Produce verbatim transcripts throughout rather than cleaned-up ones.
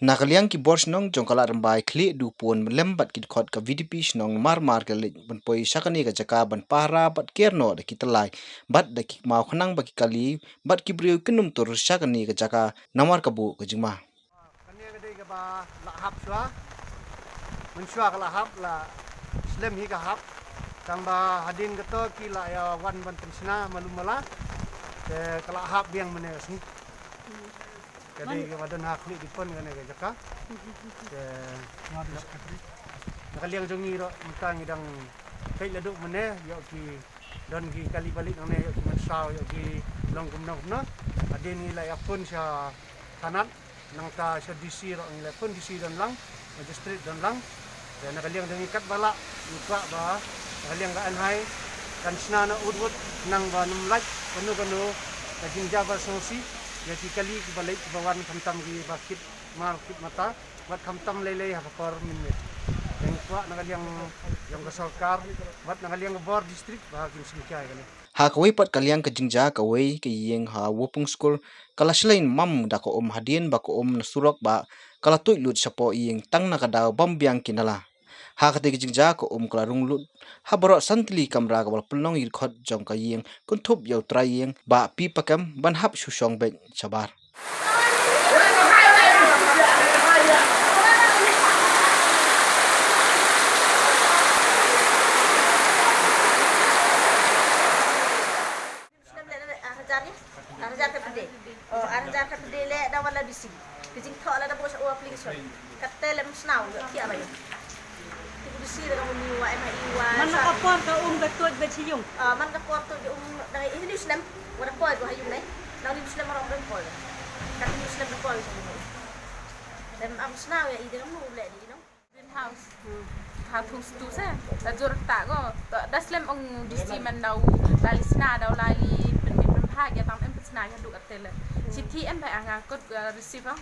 Na ka liang ki bor shnong jong ka Lad Rymbai Khlieh Dupon lem bad ki dkhot ka V D P shnong Marmar ki la leit ban poi sha kane ka jaka ban pahara bad ker noh da ki tyllai bad da ki kmaw khnang ba ki kali bad ki briew kin ym tur sha kane ka jaka namar ka buh ka jingma. Kane ka dei kaba la hap shuwa. Mynshuwa ka la hap, la slem hi ka hap. Tang ba hadien kato ki la ïa wan ban pynshna malu mala. Te ka la hap biang mynne ka sngi. Ka dei kaba don ha Khlieh Dupon kane ka jaka. Te na ka liang jong ngi ruh mynta ngi dang peit la duk mynne ïoh ki don ki kali balik nangne ïoh ki mynsaw ïoh ki long kumno kumno. Hadien ngi la ïa phone sha thanat. Nangta sha D C ruh ngi la phone, D C don lang, magistrate don lang. Te na ka liang jong ngi katba lah ngi kwah ba na ka liang ka N H I kan shna na ud ud nang ba nym lait kano kano ka jingjia ba sngewsih ïa ki kali kiba leit kiba wan khamtam kiba kit mar kit mata bad khamtam lei lei ha ka por mynmiet. Te ngi kwah na ka liang jong ka sorkar bad na ka liang ka bor district ba kin shim khia ïa kane. Ha kawei pat ka liang ka jingjia kawei ka ïing ha Wapung School ka la shlei mam da ka um hadien ba ka um na surok ba ka la tuid lut shapoh ïing tang na ka daw bym biang ki nala. Ha katei ka jingjia ka um ka la rung lut ha baroh san tylli ki kamra kaba la pynlong ïa ki dkhot jong ka ïing, kynthup ïa u trai ïing Bah P. Pakem ban hap shu shong beit shabar. Slem leh leh ar hajar ïa, ar hajar ka pynde. Oh, ar hajar ka pynde leh da wan la D C. Ka jingthoh la da buh sha u application. Katte lem shnong ïa ki ala ïa. Ki buh D C da ka muni wa M H I wa. Man la ka por ka um ka tuid ba chi yung. Ah, man ka por tuid um da ngi ini slem. Wa da poi ko ha yung nai. Da ini slem rong da poi. Ka ini slem da poi. Lem am shnong ïa i da ka mu leh di no. Greenhouse. Ha thung stu se. Da jur ta ko. Da, da slem ong D C man dau. Da li sna dau la li pynbit pynbha ya tam em pynsna ya du atele. Chithi em ba anga kot, uh, receive ong.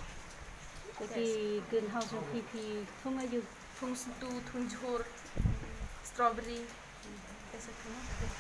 Ki greenhouse phi phi thung ayu. Thung stu, thung jhur, strawberry. Esa thung.